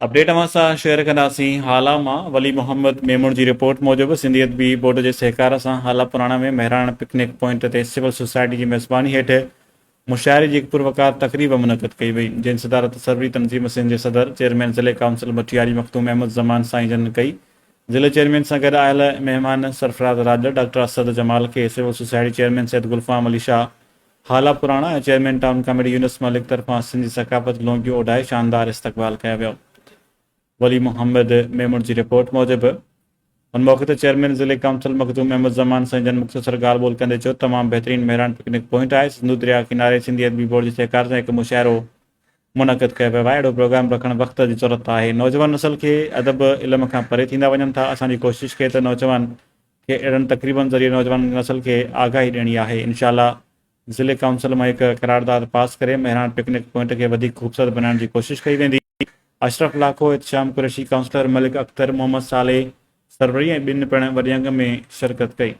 Update اوهان سان share ڪنداسين هالا مان ولي محمد ميمڻ جي رپورٽ موجب سنڌي ادبي بورڊ جي سهڪار سان هالا پراڻا ۾ مهراڻ پڪنڪ پوائنٽ تي سول سوسائٽي جي ميزباني هيٺ مشاعري جي هڪ پروقار تقريب منعقد ڪئي وئي جنهن صدارت سروري تنظيم سنڌ جي صدر چيئرمين ضلعي ڪائونسل مٽياري مخدوم احمد زمان سائين جن ڪئي ضلعي چيئرمين سان گڏ آيل مهمان سرفراز راڄڙ ڊاڪٽر اسد جمال کي civil society chairman Syed Gulfam Ali Shah Hala Purana ۽ chairman town committee Younis Malik طرفان سنڌي ثقافت لونگيون اوڍائي شاندار استقبال ڪيو ويو. ولي محمد ميمڻ جي رپورٽ موجب ان موقعي تي چيئرمين ضلعي ڪائونسل مخدوم احمد زمان سائين جن مختصر ڳالهه ٻولهه ڪندي چيو تمام بهترين مهراڻ پڪنڪ پوائنٽ آهي سنڌو درياء ڪناري سنڌي ادبي بورڊ جي سهڪار سان هڪ مشاعرو منعقد ڪيو ويو آهي اهڙو پروگرام رکڻ وقت جي ضرورت آهي نوجوان نسل کي ادب علم کان پري ٿيندا وڃن ٿا اسان جي ڪوشش کي ته نوجوان کي اهڙن تقريبن ذريعي نوجوان نسل کي آگاهي ڏيڻي آهي، انشاء الله ضلعي ڪائونسل مان هڪ قرارداد پاس ڪري مهراڻ پڪنڪ پوائنٽ کي وڌيڪ خوبصورت بنائڻ جي ڪوشش ڪئي ويندي. اشرف لاکو، احتشام قريشي، ڪائونسلر ملڪ اختر، محمد صالح سروري ۽ ٻين پڻ وڏي انگ ۾ شرڪت ڪئي.